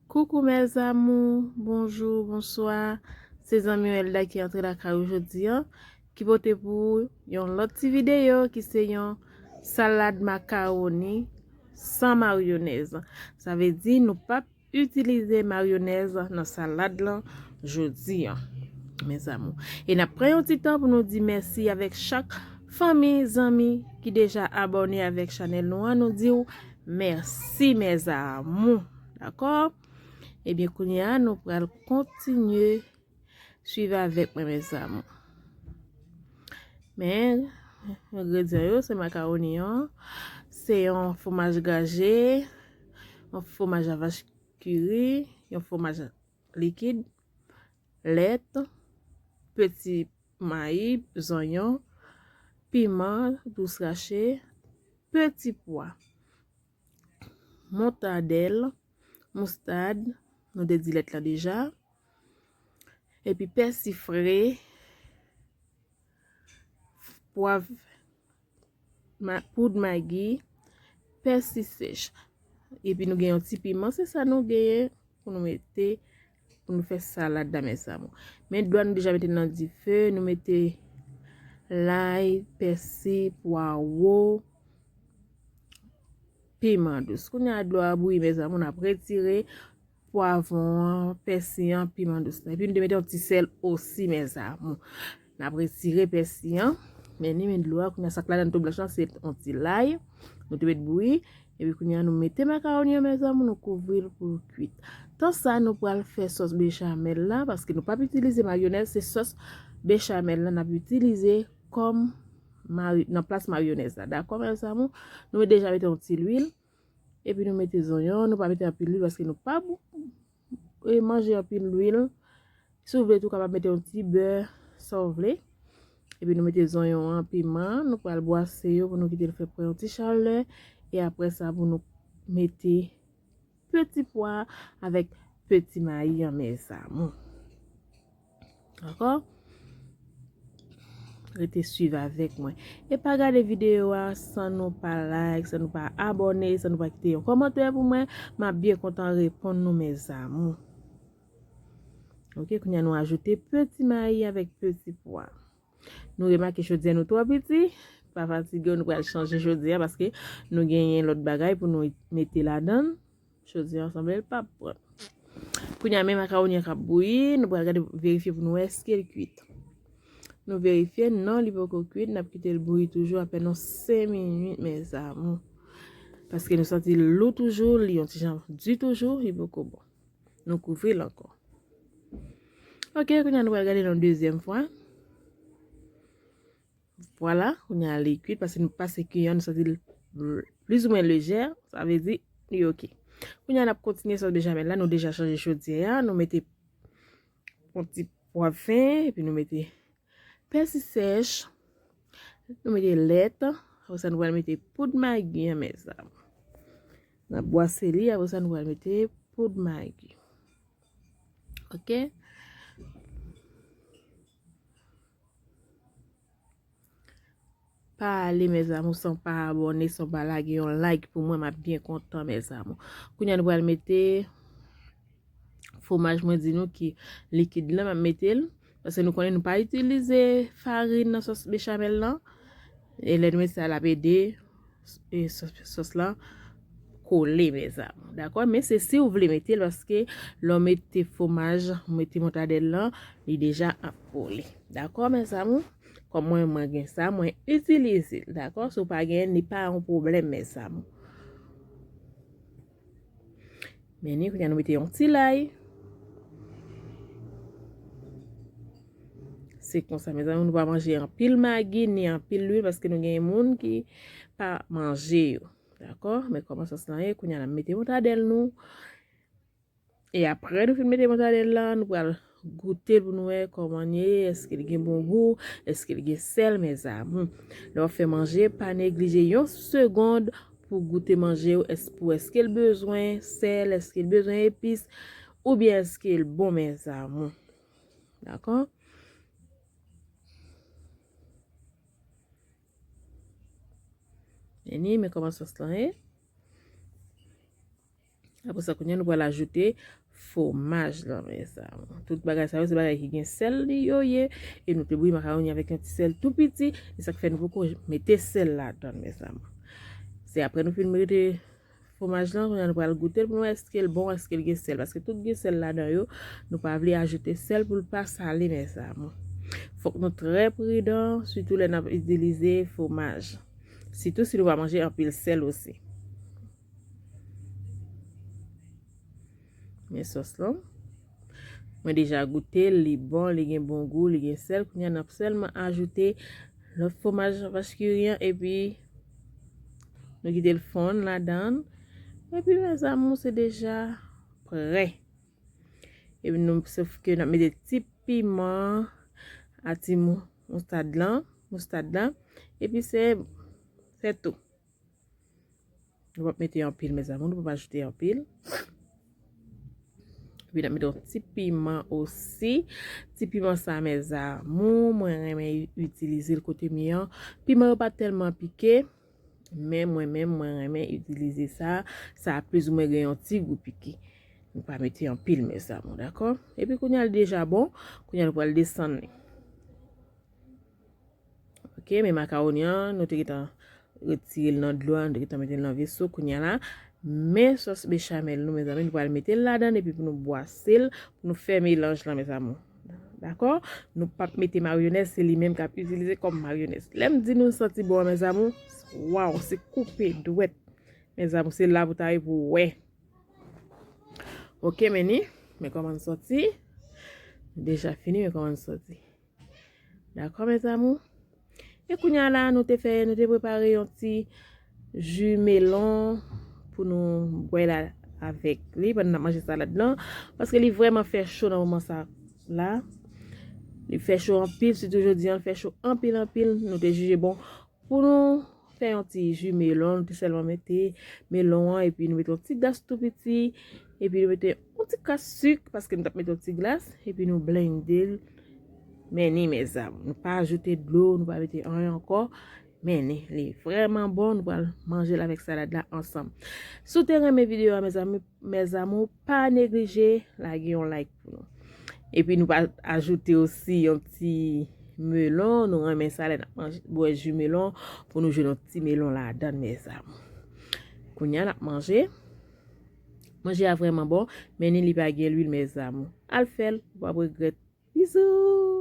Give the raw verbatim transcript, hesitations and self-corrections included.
Coucou mes amours, bonjou, bonswa. Se zanmi w Elda ki antre lakay ou jodi a, ki pote pou ou yon lòt ti videyo ki se yon salad makawoni san mayonèz. Sa vle di nou p ap itilize mayonèz nan salad lan jodi a, mes amours. E n ap pran yon ti tan pou nou di mèsi avèk chak fanmi, zanmi ki deja abòne avèk chanèl nou an. Nou di w mèsi, mes amours. Dakò? Ebyen, kounye a, nou pral kontinye swiv avèk mwen, mes amours. Men, engredyan yo, se makawoni an, se yon fwomaj graje, yon fwomaj a vach kiri, yon fwomaj likid, lèt, peti mayi, zonyon, piman dous rache, peti pwa, montadèl, moustad, nou te di lèt la deja, epi pèsi fre, pwav, ma, poud magi, pèsi sèch. Epi nou gen yon ti piman, se sa nou genyen pou nou mete, pou nou fè salad la, mes amours. Men dlo a nou deja mete nan dife, nou mete lay, pèsi, pwawo, piman dous. Kounye a dlo a bouyi, mes amours, n ap retire pwavwon an, pèsi an, piman dous la. Epi nou te mete yon ti sèl osi, mes amours. N ap retire pèsi an. Men ni men dlo a, kounye a sa k ladan tou blanch lan, se yon ti lay. Nou te met bouyi. Epi kounye a nou mete makawoni an, mes amours, nou kouvri l pou l kwit. Tan sa, nou pral fè sòs bechamèl la, paske nou p ap itilize mayonèz, se sòs bechamèl la n ap itilize kòm mari, nan plas mayonèz la. Dakò, mes amours? Nou deja mete yon ti lwil. Epi nou mete zonyon, nou pa mete anpil lwil paske nou pa bou-, e, manje anpil lwil. Si w vle tou, w kapab mete yon ti bè, sa w vle. Epi nou mete zonyon an, piman, nou pral bwase yo pou nou kite l fè pran yon ti chalè. E apre sa, pou nou mete peti pwa avèk peti mayi an, mes amours. Dakò? Rete swiv avèk mwen. E pa gade videyo a san nou pa like, san nou pa abòne, san nou pa kite yon kòmantè pou mwen. M ap byen kontan reponn nou, mes amours. Ok, kounye a nou ajoute peti mayi avèk peti pwa. Nou remake jodi a nou twò piti. Pa fatige w, nou pral chanje jodi a paske nou genyen lòt bagay pou nou mete ladan l. Jodi a sanble l p ap pran. Kounye a men makawoni an k ap bouyi, nou pral gade, verifye pou nou wè èske l kwit. Nou verifye, non, li poko kwit, n ap kite l bouyi toujou apèn yon senk minit, mes amours. Paske nou santi l lou toujou, li yon ti jan di toujou, li poko bon. Nou kouvri l ankò. Ok, kounye a nou pral gade l yon dezyèm fwa. Vwala, kounye a li kwit, paske nou pase kuiyè, nou santi l plizoumwen lejè, sa vle di li ok. Kounye a n ap kontinye sòs bechamèl la, nou deja chanje chodyè a, nou mete yon ti pwav fen, epi nou mete pèsi sèch, nou mete lèt, apre sa nou pral mete poud magi an, mes amours. N ap bwase li, apre sa nou pral mete poud magi. Ok? Pa ale, mes amours, san pa abòne, san pa lage yon like pou mwen, m ap byen kontan, mes amours. Kounye a nou pral mete fwomaj mwen di nou ki likid la, m ap mete l. Paske nou konnen nou pa itilize farin nan sòs bechamèl lan. E lè nou mete sa, l ap ede, e, sòs, sòs lan kole, mes amours. Dakò? Men se si w vle mete l, paske lè w mete fwomaj, w mete motadèl lan, li deja ap kole. Dakò, mes amours? Kòm mwen, mwen gen sa, mwen itilize l. Dakò? Si w pa gen, li pa yon pwoblèm, mes amours. Men ni, kounye a nou mete yon ti lay. Se konsa, mes amours, nou pa manje anpil magi, ni anpil lwil, paske nou gen moun ki pa manje yo. Dakò? Men kòman sòs lan ye, kounye a n ap mete motadèl nou. E apre nou fin mete motadèl la, nou pral goute l pou nou wè kòman l ye, èske l gen bon gou, èske l gen sèl, mes amours. Lè w ap fè manje, pa neglije yon segonn pou goute manje w, èske, pou èske l bezwen sèl, èske l bezwen epis, oubyen èske l bon, mes amours. Dakò? Men ni, men kòman sòs lan ye. Apre sa, kounye a, nou pral ajoute fwomaj lan, mezanmi. Tout bagay sa yo, se bagay ki gen sèl li yo ye. E nou te bouyi makawoni avèk yon ti sèl tou piti. E sa k fè nou poko mete sèl ladan, mezanmi. Se apre nou fin mete fwomaj lan, kounye a nou pral goute l pou nou wè èske l bon, èske l gen sèl. Paske tout gen sèl ladan yo, nou pa vle ajoute sèl pou l pa sale, mezanmi. Fòk nou trè pridan, sitou lè n ap itilize fwomaj. Sitou si nou va manje anpil sèl osi. Men sòs lan. Mwen deja goute l, li bon, li gen bon gou, li gen sèl. Kounye a n ap sèlman ajoute lòt fwomaj vach kiri an, epi nou kite l fonn ladan l. Epi, mezanmi, se deja prè. Epi nou, sof ke n ap mete ti piman a ti mou-, moustad lan, moustad lan. Epi se, se tou. Nou p ap mete anpil, mezanmi, nou p ap ajoute anpil. Epi n ap mete yon ti piman osi. Ti piman sa, mezanmi, mwen renmen itilize l kote m ye an. Piman yo pa tèlman pike, men mwen menm, mwen renmen itilize sa. Sa plizoumwen gen yon ti gou pike. Nou pa mete anpil, mezanmi, dakò? Epi kounye a l deja bon. Kounye a nou pral desann li. Ok, men makawoni an, nou te gentan retire l nan dlo a, nou te gentan mete l nan veso. Kounye a la, men sòs bechamel nou, mezanmi, nou pral mete l ladan epi pou nou bwase l, pou nou fè melanj lan, mezanmi. Dakò? Nou p ap mete mayonèz, se li menm k ap itilize kòm mayonèz. Lè m di nou santi bon an, mezanmi, waw, se koupe dwèt. Mezanmi, se la pou ta ye pou wè. Ok, men ni, men kòman l sòti. Deja fini, men kòman l sòti. Dakò, mezanmi? E kounye a la, nou te fè, nou te prepare yon ti ji melon pou nou bwè la avèk li pandan n ap manje salad lan. Paske li vrèman fè cho nan moman sa la. Li fè cho anpil, sitou jodi an, l fè cho anpil, anpil. Nou te jije bon pou nou fè yon ti ji melon, nou te sèlman mete melon an, epi nou mete yon ti glas tou piti, epi nou mete yon ti kras sik, paske nou t ap mete yon ti glas, epi nou blende l. Men ni, mezanmi, nou pa ajoute dlo, nou pa mete anyen ankò. Men ni, li vrèman bon, nou pral manje l avèk salad la ansanm. Si w te renmen videyo a, mezanmi, mezanmi, pa neglije lage yon like pou nou. Epi nou pa ajoute osi yon ti melon, nou renmen sa lè n ap manje, bwè ji melon pou nou jwenn yon ti melon ladan, mezanmi. Kounye a n ap manje. Manje a vrèman bon, men ni li pa gen lwil, mezanmi. Al fè l, ou p ap regrèt. Bizou!